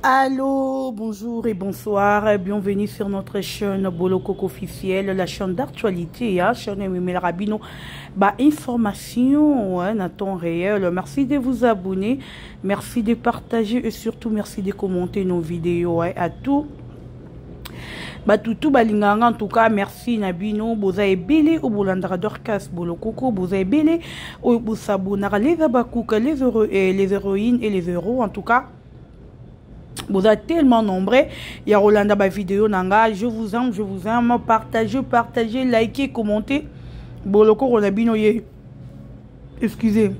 Allô, bonjour et bonsoir. Bienvenue sur notre chaîne Bolokoko officielle, la chaîne d'actualité, hein, chaîne Emile Rabino. Bah, information hein, à temps réel. Merci de vous abonner, merci de partager et surtout merci de commenter nos vidéos. Hein, à tout. bato tu balingaka en tout cas merci na bino boza ebele oyo bolandaka dorcas bolokoko boza ebele oyo bosabonaka les abakuka les, héro, eh, les héroïnes et les héros en tout cas boza tellement nombreux ya kolanda bavideo na nga je vous aime je vous aime partagez partagez likez commentez bolokoko na bino ye excusez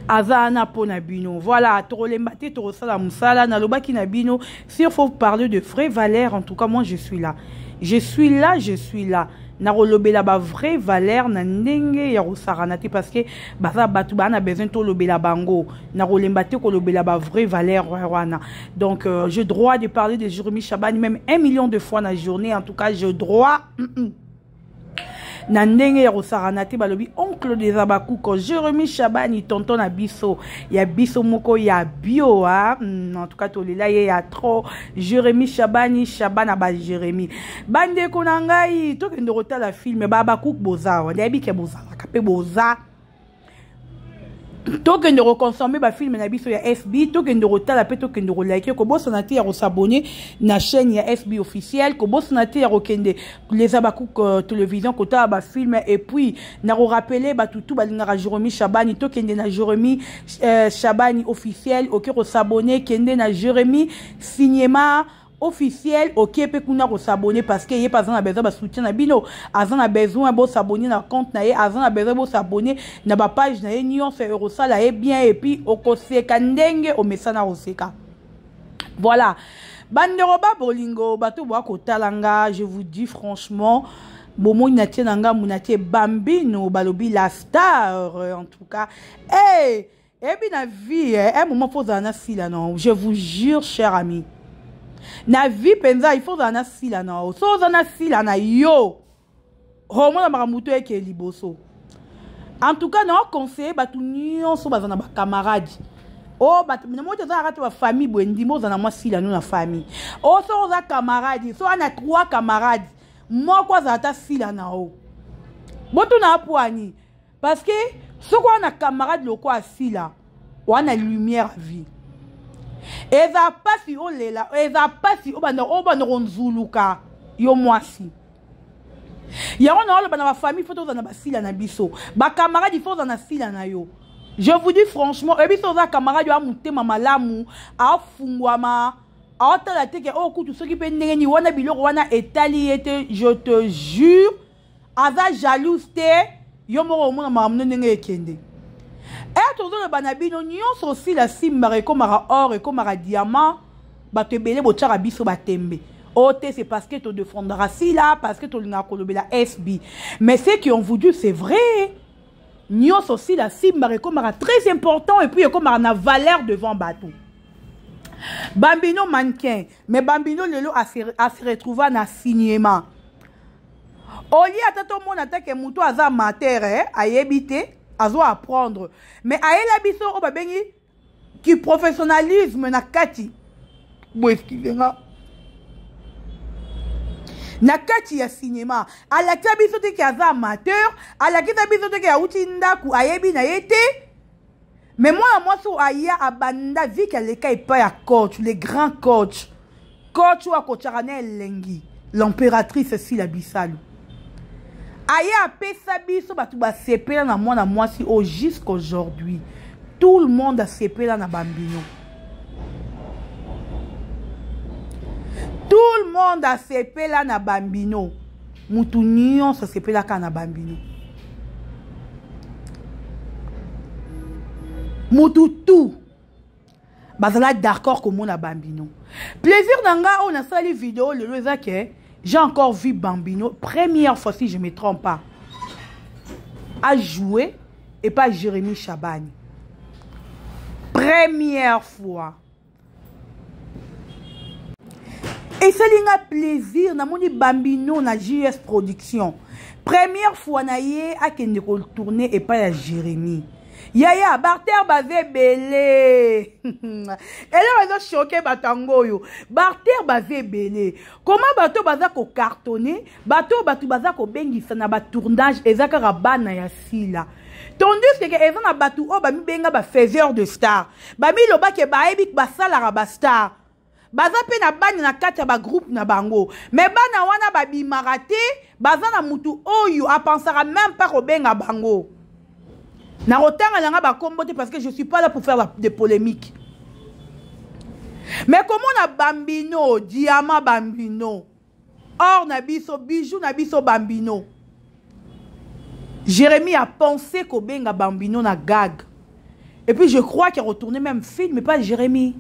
aza wana mpo na bino voilà tokolemba te tokosala mosala nalobaki na bino s'il faut parler de vraie valeur en tout cas moi je suis là je suis là je suis là nakolobela ba vraie valeur na ndenge ya kosakana te parce que baza bato baa na besoin tolobela bango nakolemba te kolobela ba vraie valeur wana donc euh, j'ai droit de parler de Jérémy Chabani même un million de fois na journée en tout cas j'ai droit mm -mm. na ndenge ya kosakana te balobi oncle des abakuko jérémi shabani tonton na biso ya biso moko ya bio ah. Mm, en tout cas tolela ye ya trop jérémi shabani shabana ba jérémi bandeko na ngai tokende kotala filme baabakuk boza awa nayebi ke bozalaka mpe boza tokende kokonsome bafilme na biso ya fb tokende kotala mpe tokende kolike kobosana te ya kosabone na chaîne ya fb officielle kobosana te ya kokende les abakouk euh, télévision kotala bafilme et puis na korapele bato tu balingaka jérémi chabani tokende na jérémi euh, chabani officiel oke kosabone kende na jérémi cinéma officiel oke mpe kuna kosabone parce que ye mpe aza na besoin basoutien na bino aza na besoin bosabone na compte na ye aza na besoin bosabone na bapage na ye nyonso ekosala ye bien epuis okoseka ndenge omesana koseka voilà bandeko ba bolingo bato boya kotala nga je vous dis franchement bomoni na tie na ngambu na tie bambino balobi la star en tout cas hey! ebi na vie eh, un moment faut ozala na sila na je vous jure cher ami na vie mpenza il faut ozala na sila na yo so oza na sila na yo omona makambo to eke liboso en tout cas na oconseille bato nyonso baza na bacamarade o oh, bato na moti ozalaka te bafamille boye ndima oza na mwa sila no na famille o oh, soki oza camarade so wana trois camarade moko azala ata sila na yo botuna apwani parce que soki wana camarade lokola asila wana lumière vie eza mpasi olela eza mpasi obanda obanda konzuluka yo mwasi yango na oloba na bafamille fo tozala na basila na biso bacamarade fo ozala na sila na yo je vous dis franchement oyebi so oza camarade oya motema malamu afungwama aotala te ke oyo oh, kutu soki mpe ndenge nini wana biloko wana etali ye te je te jure aza jalouse te yo moko omona makambo nde ndenge ekende ere tozoloba na bino nyonso osila simbaka ekomaka or ekomaka diamant bato ebele botyaka biso batembe o oh, te c'est parce que todefendaka sila parce que tolingaka kolobela sb mais ce qui ont voulu c'est vrai nyonso sila simbaka ekomaka très important et puis ekomaka na valeur devant bato bambino mannequin mais bambino lelo ase retrouva na cinéma olie ata tomona ata ke moto aza amateur eh, ayebi te azo apprendre mais ayela biso oyo babengi ki professionnalisme na kati bo excuse nga na kati ya cinéma alakisa biso te ke aza amateur alakisa biso te ke awuti ndako ayebi na ye te mais mwana mwasi oyo aya abanda viki aleka epai ya coach le grand coach coach oyo akotshaka na elengi l'empératrice sila bisalu aye apesa biso bato basepela na mwana mwasi oyo jusqu'aujourd'hui tout le monde asepela na bambino tout le monde asepela na bambino mutu nyonso asepelaka na bambino mutu tout bazala d'accord komona bambino plaisir na nga oyo nasali video lelo eza ke j'ai encore vu bambino première fois si je me trompe pas a joué et pas jérémy chabani première fois esali nga plaisir namoni bambino na js production première fois na ye akende kotourne epai ya jérémie Yaya, barter baza ebele. Eloko ezochoke bato yango oyo, barter baza ebele. Koma bato baza kocartonne, bato bato baza kobengisa na batournage eza kaka bana ya Sila, tandis que eza na bato oyo bamibenga bafaiseur de star, bamilobake bayebi basalaka bastar, baza mpe na bana na kati ya bagroupe na bango, me bana wana babimaka te. Baza na mutu oyo apensaka même pas kobenga bango. Nakotanga nanga bakombo te parce que je suis pas là pour faire des polémiques. Mais komona Bambino, diamant Bambino, or na biso, bijou na biso Bambino, Jérémie a pensé kobenga Bambino na gag. Et puis je crois qu'il a retourné même film, mais pas Jérémie.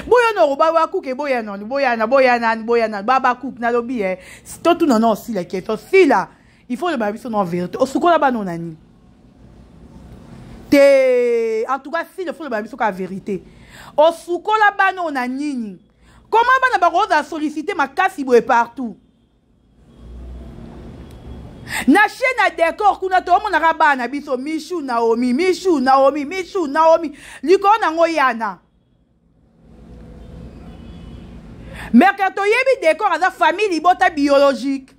Boya no babakuke, boya nanu, boya na, boya nanu, boya nanu babakuk nalobi eh. Totuna no osila keto sila, il faut loba biso no vérité. Osukola bano nani te? En tout cas, sila, il faut loba biso ka vérité. Osukola bano na nini? Comment bana bakozala sollicité makasi boye partout na chaîne ya décor kuna? Tomonaka bana biso Michu, Naomi, Michu, Naomi, Michu, Naomi, likolo nango yana merke. Toyebi décor aza famille libota biologique,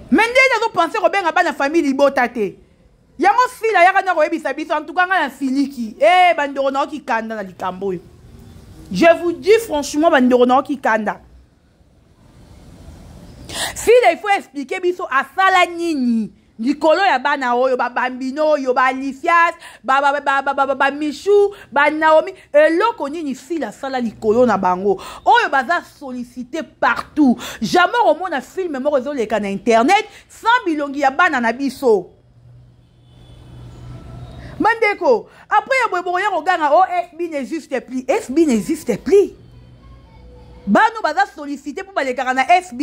mais ndenge azopense kobenga bana famille libota te, yango Sila yaka na koyebisa biso. En tout cas, ngai na siliki e bandeko naoki kanda na likambo oyo. Je vous dis franchement, bandeko, naoki kanda. Sila, il faut expliquer biso asala nini likolo ya bana oyo, babambino oyo, baalicias, bamichu, banaomi. Eloko nini Sila asala likolo na bango oyo baza sollicité partout? Jamais omona film moko ezoleka na internet sans bilongi ya bana na biso. Bandeko, après ya boye bokoya koganga o FB n'existe plus, FB n'existe plus. Bano baza sollicité mpo balekaka na FB,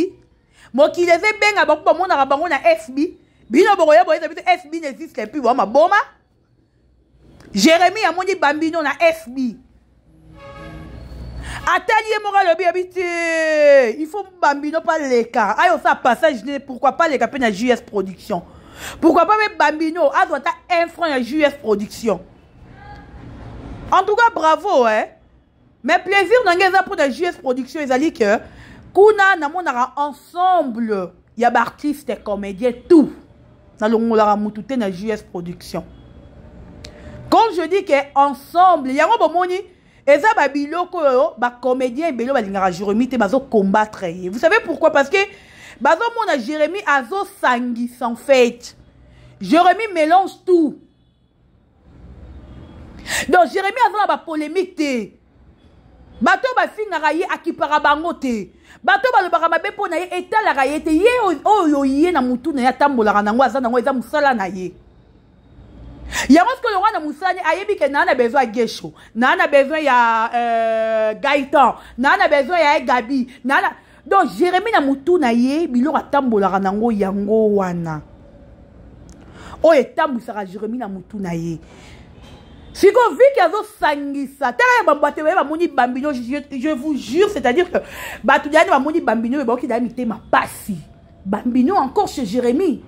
mokili eza ebenga bango, bamonaka bango na FB. Bino bokoya boyeza biso FB n'existe plus. Bwa maboma. Jérémie amoni bambino na FB, atali ye moko, alobi yebi te, il faut bambino mpa leka ayo osala passage ne. Pourquoi pas leka mpe na JS Production? Pourquoi pas mpe bambino azwa ata un franc ya JS Production? En tout cas, bravo, eh? Mais plaisir na ngai eza mpona JS Production, ezali ke kuna namonaka ensemble ya baartiste comédien, tout. Nalongolaka mutu te na JS Production. Quand je dis ke ensemble, yango bomoni eza babiloko oyo bacomédien ebele balingaka Jérémie te, bazocombattre ye. Vous savez pourquoi? Parce que bazomona Jérémie azosangisa. En fait, Jérémie mélange tout. Donc Jérémie aza na bapolémique te. Bato oyo bafingaka ye, akipaka bango te. Bato oyo balobaka mabe mpo na ye, etalaka ye te. Ye oyo ye na mutu na ye atambolaka nango, aza nango, eza mosala na ye yango. Sikoyo wana mosala ne ayebi ke naa na besoin ya Gesho, naa na besoin ya Gaitan, naa na besoin ya Gabi, naa na. Donc Jérémie na mutu na ye, biloko atambolaka nango yango wana oyo etambwisaka Jérémie na mutu na ye. Sikoyo viki azosangisa, tala ya bato baye bamoni bambino. Je vous jure, c'est-à-dire que bato dayani bamoni bambino oyo baoki daya mitema pasi. Bambino encore chez Jérémie.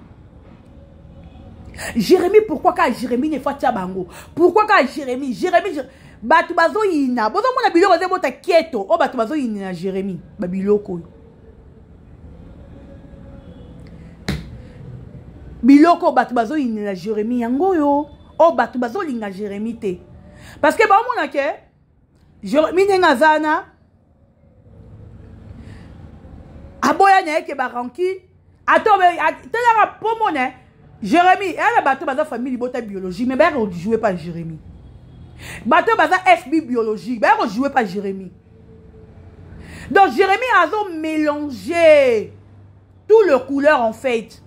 Jérémie, pourquoi ka Jérémie ne faut atia bango? Pourquoi ka Jérémie? Jérémie, bato bazoyina, bozomona biloko eza ebota keto oyo bato bazoyina na Jérémie, babiloko oyo, biloko oyo bato bazoyinela Jérémie yango oyo. Oyo bato bazolinga Jérémie te parce que baomona ke Jérémie ndenge aza wana, aboya na ye ke barancune ato talaka mpo mona Jérémie eya na bato baza famille libota biologique, mais baya kojoue pa Jérémie. Bato baza FB biologique baya kojoue pa Jérémie. Donc Jérémie azo mélanger tout le couleur. En fait,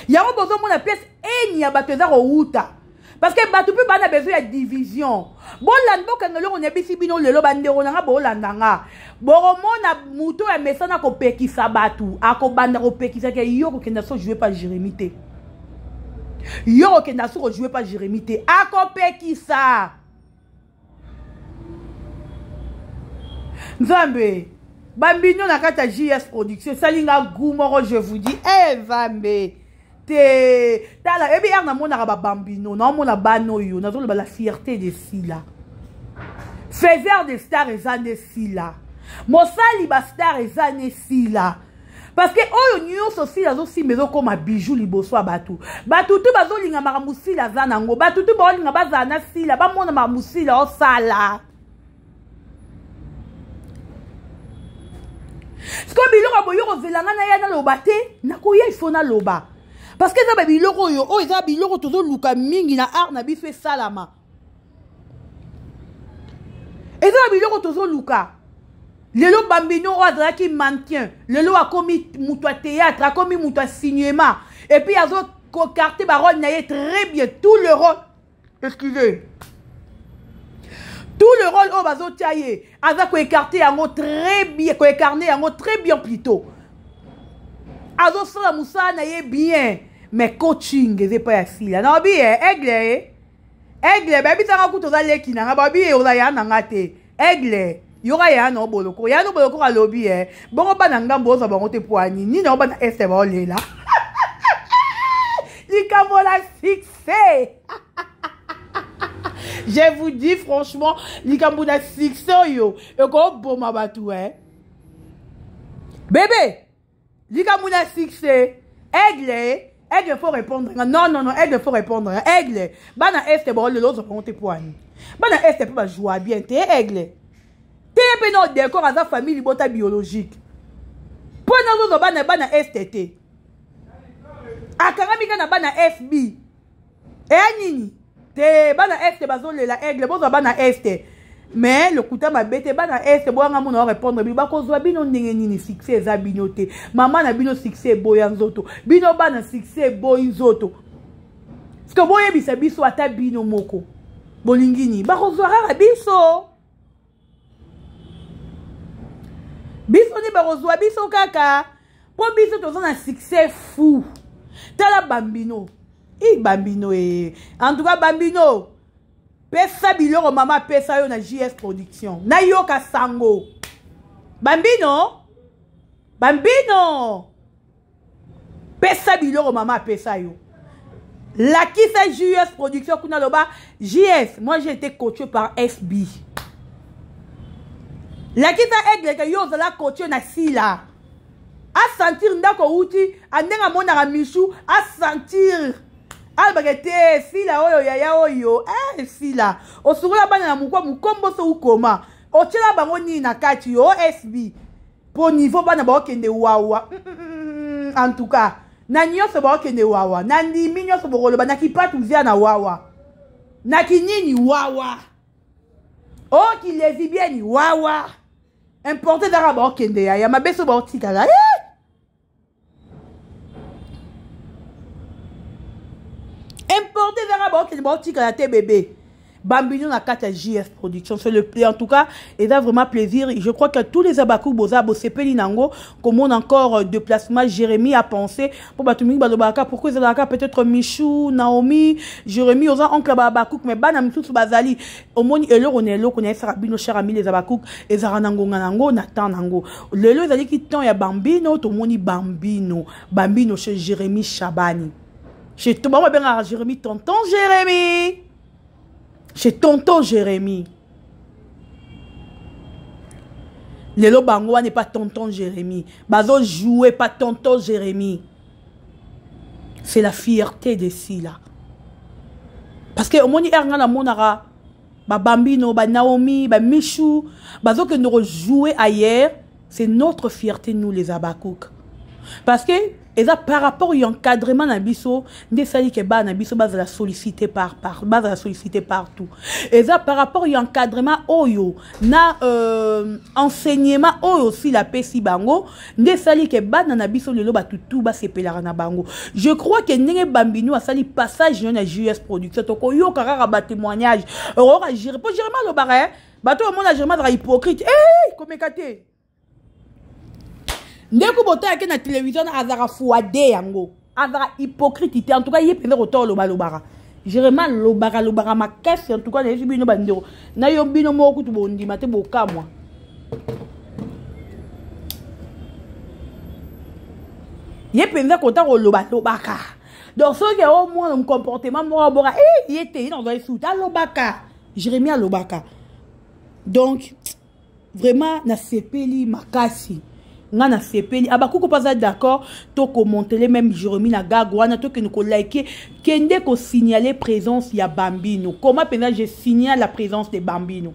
yango bozomona pièce eni ya bato eza kowuta parce que bato mpe bana besoin ya division. Bolanda, bokanga eloko nayebisi bino lelo. Bandeko na nga, bolanda nga, bokomona moto ya mesana kopekisa bato, akobanda kopekisa ke yo kokenda so joue pa Jérémie te, yo kokenda so kojoue pa Jérémie te, akopekisa. Nzambe, bambino na kati ya JS Production esali nga gu moko, je vous dis. E Nzambe, Te tala ebi ere namonaka babambino naomona bana oyo nazoloba la fierté de sila faiseur de star eza nde sila mosali bastar eza nde sila parce que oyo nyonso sila azosimba ezokóma bijou liboso ya bato bato tu bazolinga makambo sila aza nango bato tu baolinga bazala na sila bamona makambo sila osala sikoyo biloko ya boye kozela ngai naya naloba te nakoya ifo naloba parce que eza babiloko oyo oyo eza biloko tozoluka mingi na art na biso esalama eza ba biloko tozoluka lelo bambino oyo azalaki mannequin lelo akomi moto ya théâtre akomi moto ya cinéma et puis azokokarte barole na ye très bien tout le rôle excusez tout le rôle oyo bazotia ye aza koécarte yango très bien koécarne yango très bien plutôt azosala mosala na ye bien mais coaching eza epai ya sila naobi ye aigle ye aigle bayebisaka kutu oza leki na nga babi ye oza ya na nga te aigle yoka ya na oboloko ya na oboloko alobi ye bongo bana ngambo ozwa bango te poani nini yango bana este baolela likambo la succès je vous dis franchement likambo na succès oyo ekoboma bato e bebe likambo na succès aigle aigle faut répondre nga non non non aigle faut répondre nga aigle bana este baolelo ozwa bango te poani bana este mpe bajoua bien te aigle te ye mpe na odécor aza famille libota biologique mpo nazozwa bana bana este te akangami kaka na bana fb eya nini te bana este bazolela aigle bozwa bana este mais lokuta mabe te bana este boyanga mona orépondre bino bakozwa bino ndenge nini succès eza bino te mama na bino succès eboya nzoto bino bana succès eboyi nzoto siko boyebisa biso ata bino moko bolingi nini bakozwa kaka biso biso nde bakozwa biso kaka mpo biso toza na succès fou tala bambino i bambino e en tout cas bambino pesa biloko mama apesa yo na js production nayoka sango bambino bambino pesa biloko mama apesa yo lakisa js production kuna loba js moi j'ai été coaché par fb lakisa aigle ke yo ozala coaché na sila asentir ndako outi andenge amonaka michu asentir alobaka te sila oyo yaya oyo eh, sila osungola bana na mokwa mokombo so ukoma otyela bango nini na kati yo sb mpo niveau bana baokende wawa en tout cas na nyonso baokende wawa na ndimi nyonso bokoloba na kipatu zia na wawa na kinini wawa o oh, kilesibieni wawa importe ezaka baokende yaya mabe so baotikala eh! importe ezaka baokende baotikala te bebe bambino na kati ya jf production c'est le en tout cas eza vraiment plaisir je crois que tous les abaku boza bosepeli nango komona encore euh, déplacement jérémie a pensé mpo bato mingi balobaka pourquoi ezalaka peut-être michou naomi jérémie oza oncle ya baabakuk mais bana misusu bazali omoni eloko na eloko nayebisaka bino cher ami les abakouk ezalaka na ngonga na yango na temps na yango lelo ezalaki temps ya bambino tomoni bambino bambino chez jérémie chabani chez bango babengaka jérémie tonton jérémie chez tonton jérémie lelo bango wana epa tonton jérémie bazojoue pa tonton jérémie c'est la fierté de sila parce que omoni ere ngai namonaka babambino banaomi bamichou bazokende kojouer ailleurs c'est notre fierté nous les abakouk parce que eza par rapport ya encadrement na biso nde esali ke bana na biso bazala sollicité par, par bazala sollicité partout eza par rapport ya encadrement oyo na euh, enseignement oyo sila apesi bango nde esali ke bana na biso lelo bato tu basepelaka na bango je crois ke ndenge bambino asali passage nayo na jus production tokoyoka kaka batémoignage okoyoka jere mpo jerema alobaka eh? bato bamona jerema azalaka hypocrite e komeka te ndeko botalaki na televizio na azalaka fuade yango azalaka hypocrite te en tout cas ye mpenza kotala olobalobaka jerema alobaka lobaka makasi en tout cas nayebi bino bandeko na yo bino moko kutu bondima te bokamwa ye mpenza kota kolobalobaka Donc soki omona comportement moko boka e ye te, ye na kozwa esuta, alobaka. Jérémi alobaka. Donc vraiment nasepeli makasi, nga nasepeli. Abakuku mpo aza d'accord, tokomontele même Jérémi na gag wana. Tokende kolike, kende kosignale présence ya Bambino. Comment mpenza je signale la présence de Bambino?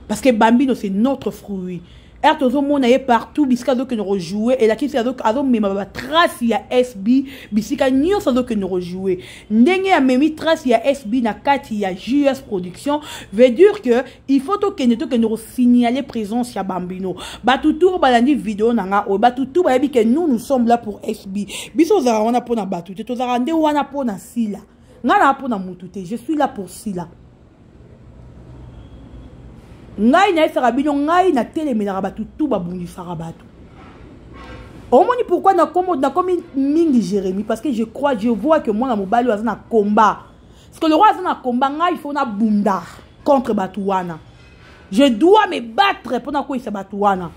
Parce que Bambino, c'est notre fruit. Ere tozomona ye partout bisika azokende kojouer, elakisi azomema batrace ya SB bisika nyonso azokende kojouer. Ndenge amemi trace ya SB na kati ya JS Production veut dire que il faut tokende kosignaler présence ya Bambino. Bato tour balandi video na nga oyo, bato tu bayebi ke nous, nous sommes là pour SB. Biso ozalaka wana mpona bato te, tozalaka nde wana mpona Sila. Nga na mpona mutu te, je suis là pour Sila. Ngai nayesaka bino, ngai natelemelaka bato tu babundisaka bato. Omoni pourquoi nakomi mingi Jérémi? Parce que je crois, je vois que mwana mobali oyo aza na combat. Parce que le roi aza na combat, ngai il faut nabunda contre bato wana. Je dois me battre mpona koyisa bato wana.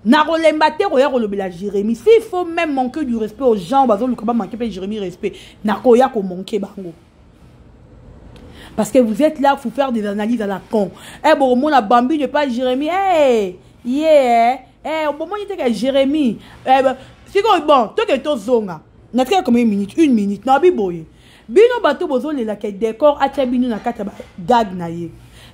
Nakolemba te koya kolobela Jérémi. S'il faut même manquer du respect aux gens bazoluka bamanke mpe Jérémi respect, nakoya komanke bango, parce que vous êtes là pour faire des analyses à la con. Eh bon, mon Bambi n'est pas Jérémie. Eh, yeah. Eh, bomoni te ke Jérémie. Eh, sikoyo bon, toke tozonga. Natikaka combien de minutes? Une minute. Na bi boye. Bino bato bozolelaka Décor atia bino na kati ya gag na ye.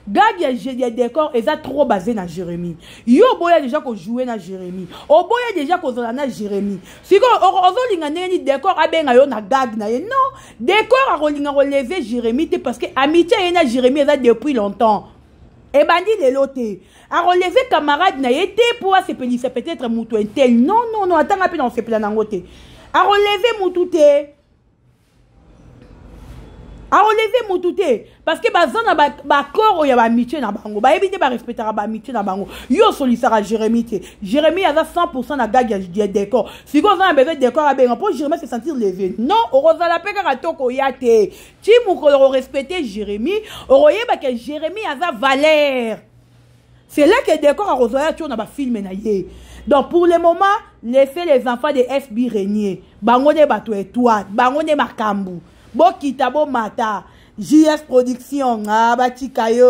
Gag ya Décor eza trop basé na Jérémie. Yo oboya déjà kojouer na Jérémie. Oboya déjà kozala na Jérémie. Sikoyo ozolinga ndenge ni Décor abenga yo na gag na ye? Non. Décor akolinga kolever Jérémie te, parce que amitié ye na Jérémie eza depuis longtemps. Ebandi lelo te. Arelever camarade na ye te mpo asepelisa peut-être moto un tel. Non, non, non, atanga mpe na kosepela nango te. Arelever motu te, arelever motu te, parce que baza na baaccord oyo ya baamitié na bango. Bayebi te, barespectaka baamitié na bango. Yo osolisaka Jérémi te. Jérémi aza 100 na gag ya Décor. Sikoyo oza na besoin Décor abenga mpo Jérémi se sentir lésé? Non, okozala mpe kaka to koya te. Ti mokolo okorespecte Jérémi, okoyeba ke Jérémi aza valeur. C'est là que Décor akozwa ya tio na bafilme na ye. Donc pour le moment, laissez les enfants de SB régner. Bango nde bato étoile, bango nde makambo. Bokita, bomata, JS Production, ah, batika yo.